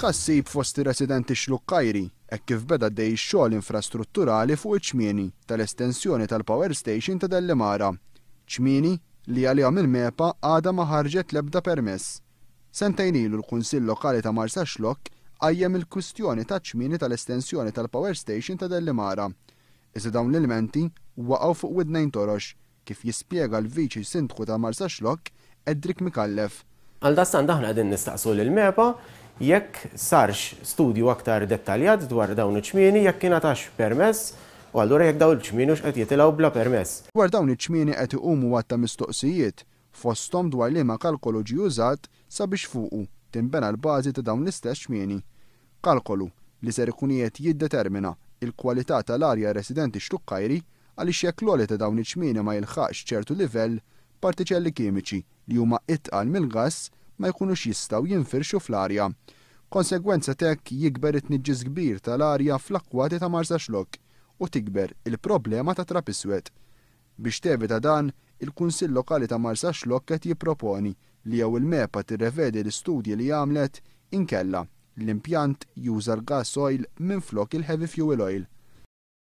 Tħassib fost ir-residenti Xlukkajri hekk kif beda għaddej ix-xogħol infrastrutturali fuq iċ-ċmieni tal-estensjoni tal-power station ta' Dellimara. Ċmieni li għalihom il-MEPA għadha ma ħarġet l-ebda permess. Sentejn ilu l-Kunsill Lokali ta' Marsaxlokk qajjem il-kwistjoni taċ-ċmieni tal-estensjoni tal-power station ta' Dellimara. Iżda dawn l-ilmenti waqgħu fuq widnejn torox, kif jispjega l-Viċi Sindku ta' Marsaxlokk, Edric Micallef. Għaldaqstant aħna qegħdin nistaqsu lill-MEPA jekk sarx studju aktar dettaljat dwar dawn iċ-ċmieni, jekk ingħatax permess u allura jekk dawn il-ċmieni hux qed jitilgħu bla permess. Dwar dawn iċ-ċmieni qed iqumu għadd ta' mistoqsijiet, fosthom dwar liema kalkolu ġie użat sabiex fuqu tinbena l-bażi ta' dawn l-istess ċmieni. Kalkolu li ser ikun qiegħed jiddetermina l-kwalità tal-arja għar-residenti Xlukkajri għaliex jekk l-għoli ta' dawn iċ-ċmieni ma jilħaqx ċertu livell, partiċelli kimiċi li huma itqal mill-gass ma jkunux jistgħu jinfirxu fl-arja. Konsegwenza t'hekk jikber it-tniġġis kbir tal-arja fl-akkwati ta' Marsaxlokk u tikber il-problema ta' trab iswed. Biex tevita dan, il-Kunsill Lokali ta' Marsaxlokk qed jipproponi li jew il-MEPA tirrevedi l-istudji li għamlet, inkella, l-impjant juża l-gas oil minflok il-heavy fuel oil.